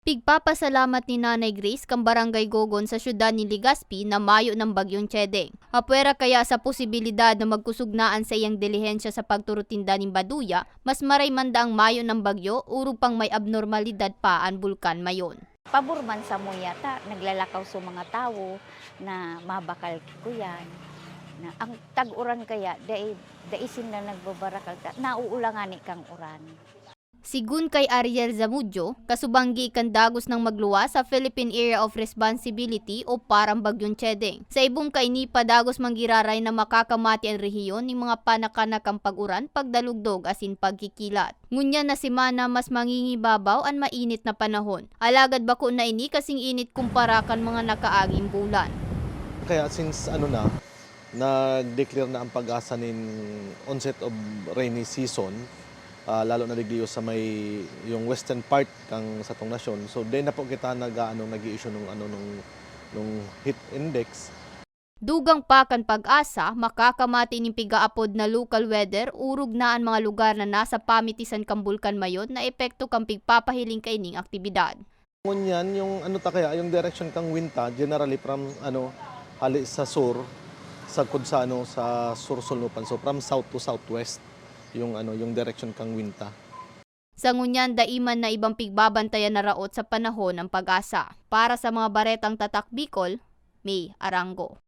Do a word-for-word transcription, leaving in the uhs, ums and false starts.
Pigpapasalamat ni Nanay Grace kan Barangay Gogon sa siyudad nin Legazpi na mayo nang Bagyong Chedeng. Apwera kaya sa posibilidad na magkusog na an saiyang dilihensya sa pagturutinda nin baduya, mas maray man daang mayo nang bagyo, orog pang may abnormalidad pa an bulkan mayon. Pabor man sa muya ta, naglalakaw sa mga tawo na mabakal ko yan. Na, ang tag-uran kaya, dai, dai sinda nagbabarakal ta, nauulan ngani kang uran. Sigun kay Ariel Zamudio, kasubanggi kan dagos nang magluwas sa Philippine Area of Responsibility o parang Bagyong Chedeng. Sa ibong kaini pa dagos manggiraray na makakamati an rehiyon ning mga panakanak kan pag-uran pagdalugdog asin pagkikilat. Ngunyan na semana mas mangingibabaw an mainit na panahon. Alagad bako na ini kasing init kumpara kan mga nakaaging bulan. Kaya since ano na, nag-declare na ang PAGASA nin onset of rainy season, ah, lalo na digdi sa may, yung western part kang satong nasyon. So, dai na po kita nag-aano, nag-i-issue nung ano, nung, nung heat index. Dugang pa kan PAGASA, makakamati nin pigaapod na local weather, orog na an mga lugar na nasa pamitisan kan bulkan mayon na epekto kan pigpapahiling kaining aktibidad. Ngunyan, yung ano ta kaya, yung direction kang wind ta, generally from, ano, hali sa sur, sagkod sa, ano, sa sur-sulnupan. So, from south to southwest, yung, ano, yung direction kang wind ta. Sa ngunyan, dai man na ibang pigbabantayan na raot sa panahon ang PAGASA. Para sa mga baretang Tatak Bicol, May Arango.